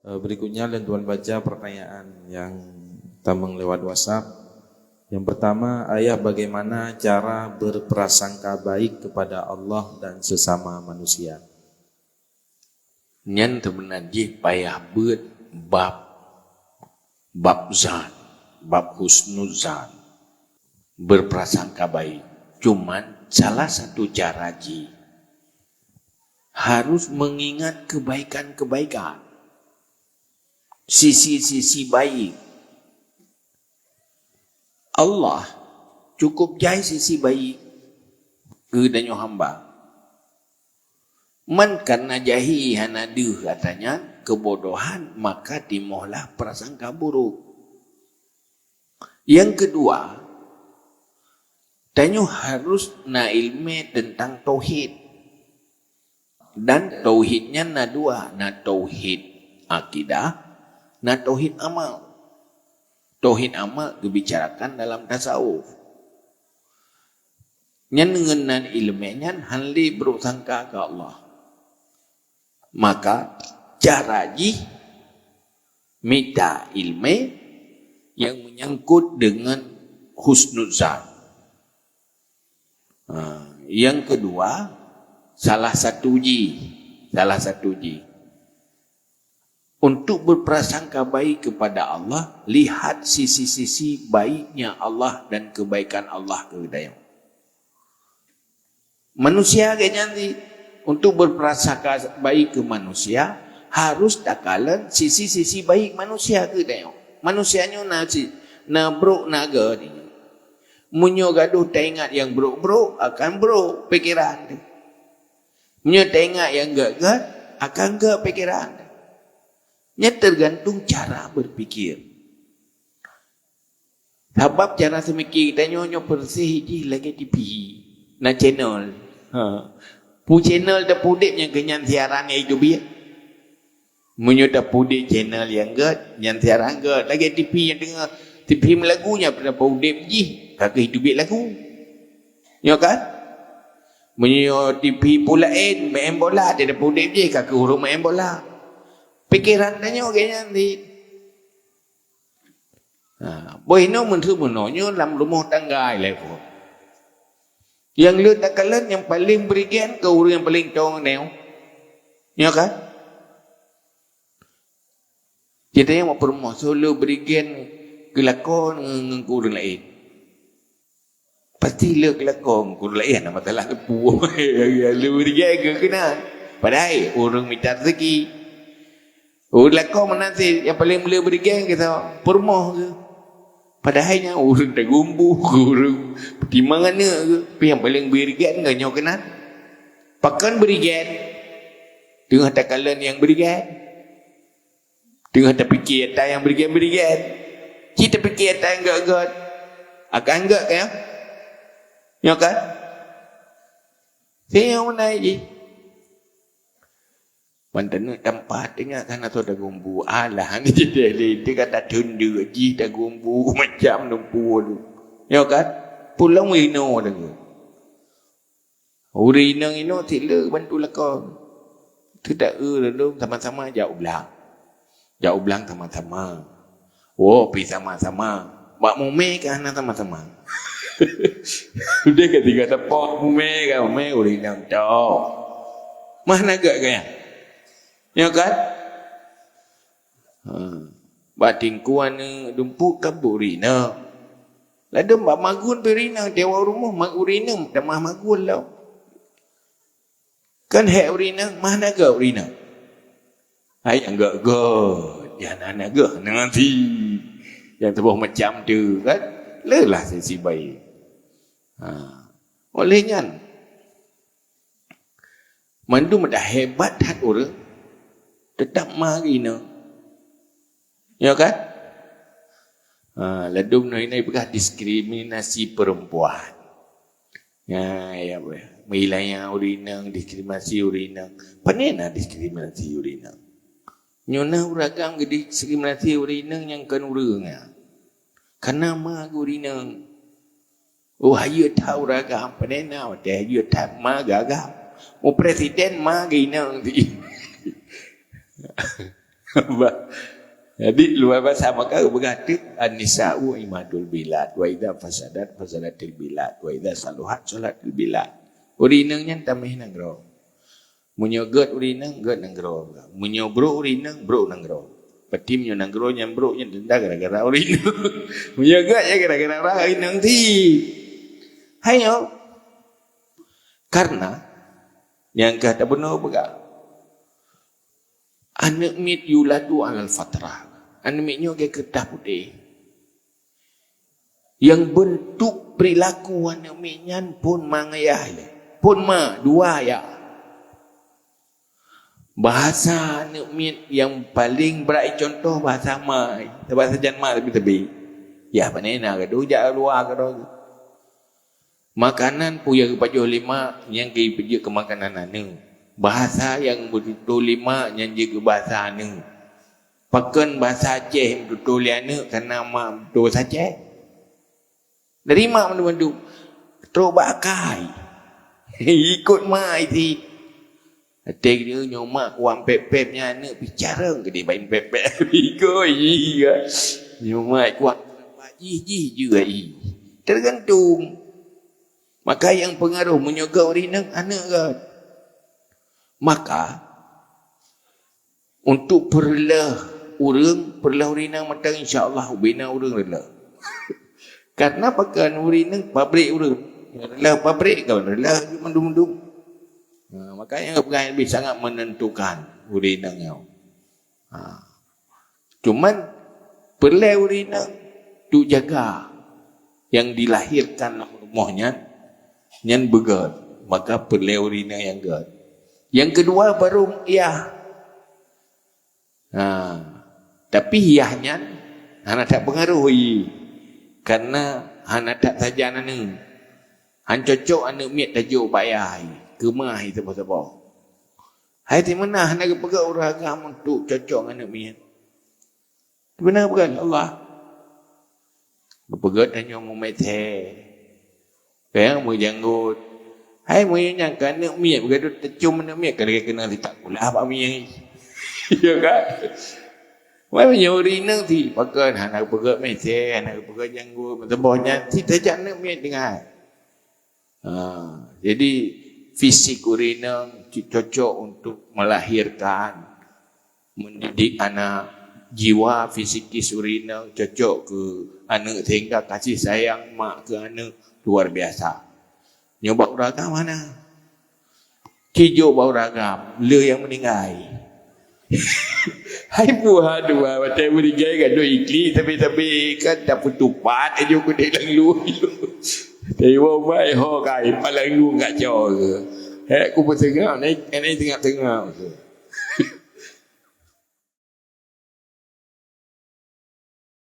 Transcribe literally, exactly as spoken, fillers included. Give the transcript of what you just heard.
Eh, berikutnya, lôn tuan baca pertanyaan yang tamong lewat WhatsApp. Yang pertama, Ayah, bagaimana cara berprasangka baik kepada Allah dan sesama manusia? Nyan sebenarnya jih payah beuet bab, bab zan, bab husnuzan, berprasangka baik. Cuman salah satu cara jih harus mengingat kebaikan-kebaikan, sisi-sisi baik. Allah cukup jai sisi baik keu tanyoe hamba. Man karena jahi hana deuh ata nyan keubodohan, maka timohlah prasangka buruk. Yang kedua, tanyoe harus na ileumé teuntang tauhid. Dan tauhid nyan na dua, na tauhid akidah, na tauhid amal. Tauhid amal geubicarakan dalam tasawuf. Nyan ngon nan ileumé nyan han lé brôk sangka keu Allah. Maka cara jih mita ileumé nyang meunyangkot deungon husnuzan. Ha, yang kedua, salah satu jih, salah satu jih, untuk berprasangka baik kepada Allah, lihat sisi-sisi baiknya Allah dan kebaikan Allah keu tanyoe. Manusia gét nyan di, untuk berprasangka baik keu manusia, harus takalon sisi-sisi baik manusia keu tanyoe. Manusia nyoe na si, na brôk na gét. Meunyoe gadoh taingat nyang brôk-brôk, akan brôk pikeran teuh. Meunyoe taingat nyang gét-gét, akan gét pikeran teuh. Nyan tergantung cara berpikir. Sabab cara seumiké tanyoe nyoe peureséh jih lagée T V, na channel. Ha. Peue channel tapeudeb nyang keu nyan siaran nyang hidup biet. Meunyoe tapeudeb channel nyang gét, nyan siaran gét. Lagée T V nyang teungoh, T V meulagu nyan tapeudeb jih ka keu hidup biet lagu. Nyoe kan? Meunyoe T V peue laén, maén bola, tapeudeb jih ka keu ureuëng maén bola. Pikeran tanyoe gét nyan di. Ha, boh inoe meunteuk meunoe nyoe lam rumoh tangga ilée phon. Nyang le takalon nyang paleng bri gét keu ureuëng nyang paleng tong nyoe. Nyoe kan? Cit nyang mak peurumoh solo bri gét keu lakoe ngon, ngon keu ureuëng laén. Pasti le keu lakoe ngon keu ureuëng laén, na masalah teupeu. Le bri gét keu keunan. Padahai ureuëng mita rezeki. Ureuëng lakoe meunan cit nyang paleng meule bri gét keu soe, peurumoh geuh. Padahai nyan ureuëng tagumbu, ureuëng peutimang aneuëk geuh, tapi nyang paleng bri gét ngon nyoe keunan. Pakon bri gét? Teungoh takalon nyang bri gét. Teungoh tapike ata nyang bri gét-bri gét. Cit tapike ata nyang gét-gét. Akan gét kan? Nyoe kan? Sinyong meunan jih. Ban taneuk tampat ingat kan atau tagumbu. Alah, ni jadi lé. Dia kata tunduk jih tagumbu macam numpu tu. Nyoe kan? Pulang wino lagi. Ureuëng inong inoe cit le bantu lakoe. Teudak eu lom sama-sama jak u blang. Jak u blang sama-sama. Woe pi sama-sama. Bak mumé ka hana sama-sama. Udeh ka tinggai teupok mumé ka mumé ureuëng inong tok. Mah na gét gaya. Nyoe kan? Ha. Bak tingku aneuëk dumpeue ka bri inong. Ladôm bak magun bri inong, tewa rumoh magun inong, tamah magun lom. Kan hék ureuëng inong, mah na gét ureuëng inong. Hai nyang gét-gét, nyang hana gét, hana ngasih. Nyang saboh macam tu kan, lelah sisi baik. Ha. Oleh nyan, mandum dah hebat that ureuëng, tetap ma geuh inong. Ya kan? Ha, ladôm nyoe ipeugah diskriminasi perempuan. Ya, ya, weh. Meulanya ureuëng inong, diskriminasi ureuëng inong. Pane na diskriminasi ureuëng inong? Nyoe na ureuëng agam geudiskriminasi ureuëng inong nyang kon ureuëng, ya. Karena ma geuh ureuëng inong. Oh, hayeu that ureuëng agam, pane na watée hayeu that ma geuh agam. Oh, presiden ma geuh inong. Bah. Jadi luar biasa, maka geupeugah teuk, "An-nisa'u imadul bilad, wa idza fasadat fasadatil bilad, wa idza saluhat salatil bilad." Ureueng inong nyan tameh nanggroe. Meunyoe gét ureueng inong, gét nanggroe. Meunyoe brok ureueng inong, brok nanggroe. Berarti meunyoe nanggroe nyan brok nyan tanda gara-gara ureueng inong. Meunyoe gét nyan gara-gara ureueng inong cit. Hai nyoe. Karena nyang ka tabunoe peugah. Aneuk miet yuladu alal fatrah. Aneuk miet nyoe geukeureudah putéh. Nyang beuntuk perilaku aneuk miet nyan phon ma ngon yah lé. Phon ma, dua yah. Bahasa aneuk miet nyang paleng brat contoh bahasa ma. Bahasa jan ma teubi-teubi. Yah pane na gadoh jak luwa gadoh. Makanan peue nyang geupajoh lé mak, nyan geupeujeuet keu makanan aneuk. Bahasa nyang beututoe lé mak, nyan jeuet keu bahasa aneuk. Pakon bahasa Aceh beututoe lé aneuk, karena mak beututoe bahasa Aceh. Dari mak mandum-mandum, trok bak akai. Ikot mak isi. Até geutanyoe nyoe mak kuat pép-pép nyan aneuk pih carông keudéh bain pép-pép. Ikot isi. Nyoe mak kuat jih, jih juga i. Tergantung. Maka nyang pengaruh meunyoe gét ureueng inong aneuk gét. Maka untuk peureulèe ureueng, peureulèe ureueng inong mantong, insya Allah ubena ureueng reulèe. Karena pakon ureueng inong pabrik ureueng. Reulèe pabrik kan reulèe mandum-mandum. Ha, makanya peugah lebih sangat menentukan ureueng inong nyoe. Ha. Cuman peureulèe ureueng inong untuk jaga nyang dilahirkan lam rumoh nyan, nyan beugét. Maka peureulèe ureueng inong nyang gét. Nyang keudua baru yah. Ha. Tapi yah nyan hana that pengaruh i. Karena hana that sajan aneuk. Han cocok aneuk miet tajok bak yah i. Keumah i saboh-saboh. Hai simeunah hana geupeugét ureueng agam untuk cocok ngon aneuk miet. Simeunah bukan Allah. Geupeugét tanyoe meumeutée. Kayang meujanggot. Hai meunyoe nyang ka aneuk miet, beugadu teucom aneuk miet, ka lagée keuneuk sitak kulah bak miet. Ya kan? Wah, meunyoe ureueng inong si, pakon hana geupeugét meutée, hana geupeugét janggot, meusaboh nyan, si tajak aneuk miet tinggai. Ha, jadi fisik ureueng inong cocok untuk melahirkan, mendidik anak, jiwa fisikis ureueng inong cocok keu aneuk, sehingga kasih sayang mak keu aneuk luar biasa. Nyoe bak ureueng agam hana. Ci jok bak ureueng agam, le nyang meuninggai. Hai buah dua, watée meuninggai gadoh iklik, tapi-tapi kan tapeutupat aju kudek lam luwa. Tapi wong mai ho kai palang nu ngak cok ke. Hek ku peutengah, naik, naik tengah-tengah.